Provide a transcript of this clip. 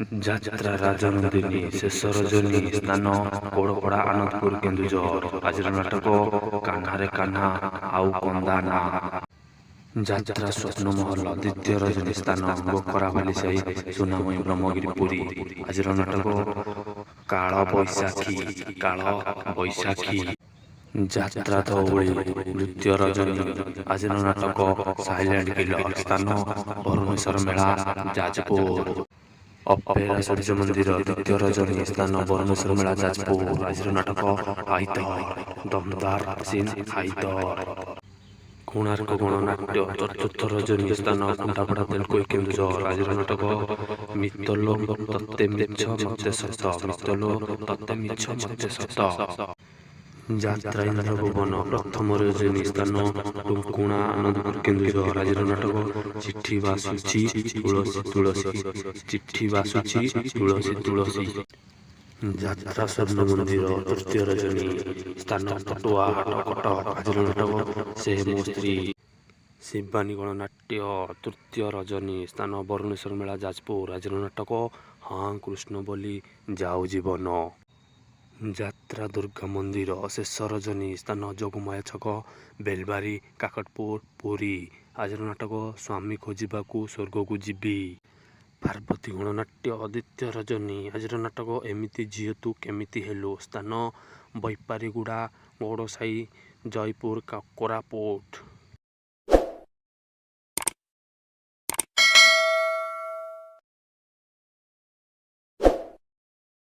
ଯାତ୍ରା ରାଜନନ୍ଦିନୀ ଶେଷ ରଜନୀ ସ୍ଥାନ କୋଡ଼ପଡ଼ା, ଆନନ୍ଦପୁର, କେନ୍ଦୁଝର। ଆଜିର ନାଟକ କାହ୍ନାରେ କାହ୍ନା ଆଉ କନ୍ଦା ନା। ଯାତ୍ରା ସ୍ୱପ୍ନମହଲ ଦ୍ୱିତୀୟ ରଜନୀ ସ୍ଥାନ ଗୋକରାବାଲି ସାହି, ସୁନାମୟୀ, ବ୍ରହ୍ମଗିରି, ପୁରୀ। ଆଜିର ନାଟକ କାଳ ବୈଶାଖୀ, କାଳ ବୈଶାଖୀ। ଯାତ୍ରା ଧଉଳି ଦ୍ୱିତୀୟ ରଜନୀ। ଆଜିର ନାଟକ ସାଇଲେଣ୍ଟ କିଲର। ସ୍ଥାନ ବରୁଣେଶ୍ୱର ମେଳା, ଯାଜପୁର। ଅପେରା ସୂର୍ଯ୍ୟ ମନ୍ଦିର ଦ୍ୱିତୀୟ ରଜନୀ। ସ୍ଥାନ ବରୁଣେଶ୍ୱର ମେଳା, ଯାଜପୁର। ଆଜିର ନାଟକ ହାଇଦର, ଦମଦାର ସିନ୍ ହାଇଦର। କୋଣାର୍କ ଗଣନାଟ୍ୟ ଚତୁର୍ଥ ରଜନୀ। ସ୍ଥାନ ଖୁଣ୍ଟାପଡ଼ା, ତେଲକୋଇ, କେନ୍ଦୁଝର। ଆଜିର ନାଟକ ମିତଲୋ ତତେ ମିଛ ମତେ ସତ, ମିତଲୋ ତତେ ମିଛ ମତେ ସତ। ଯାତ୍ରା ଇନ୍ଦ୍ରଭୁବନ ପ୍ରଥମ ରଜନୀ। ସ୍ଥାନ ଟୁଙ୍କୁଣା, ଆନନ୍ଦପୁର, କେନ୍ଦୁଝର। ଆଜିର ନାଟକ ଚିଠି ବାସୁଛି ତୁଳସୀ ତୁଳସୀ, ଚିଠି ବାସୁଛି ତୁଳସୀ ତୁଳସୀ। ଯାତ୍ରା ସ୍ୱର୍ଣ୍ଣ ମନ୍ଦିର ତୃତୀୟ ରଜନୀ। ସ୍ଥାନ ପଟୁଆ ହାଟ, କଟକ। ଆଜିର ନାଟକ ସେ ମୋ ସ୍ତ୍ରୀ। ଶିବାନୀ ଗଣନାଟ୍ୟ ତୃତୀୟ ରଜନୀ। ସ୍ଥାନ ବରୁଣେଶ୍ୱର ମେଳା, ଯାଜପୁର। ଆଜିର ନାଟକ ହଁ କୃଷ୍ଣ ବୋଲି ଯାଉ ଜୀବନ। ଯାତ୍ରା ଦୁର୍ଗା ମନ୍ଦିର ଶେଷ ରଜନୀ। ସ୍ଥାନ ଯୋଗମାୟା ଛକ, ବେଲବାରୀ, କାକଟପୁର, ପୁରୀ। ଆଜିର ନାଟକ ସ୍ୱାମୀ ଖୋଜିବାକୁ ସ୍ୱର୍ଗକୁ ଯିବି। ପାର୍ବତୀ ଗଣନାଟ୍ୟ ଦ୍ୱିତୀୟ ରଜନୀ। ଆଜିର ନାଟକ ଏମିତି ଝିଅ ତୁ କେମିତି ହେଲୁ। ସ୍ଥାନ ବୈପାରିଗୁଡ଼ା, ଗୌଡ଼ସାହି, ଜୟପୁର, କୋରାପୁଟ।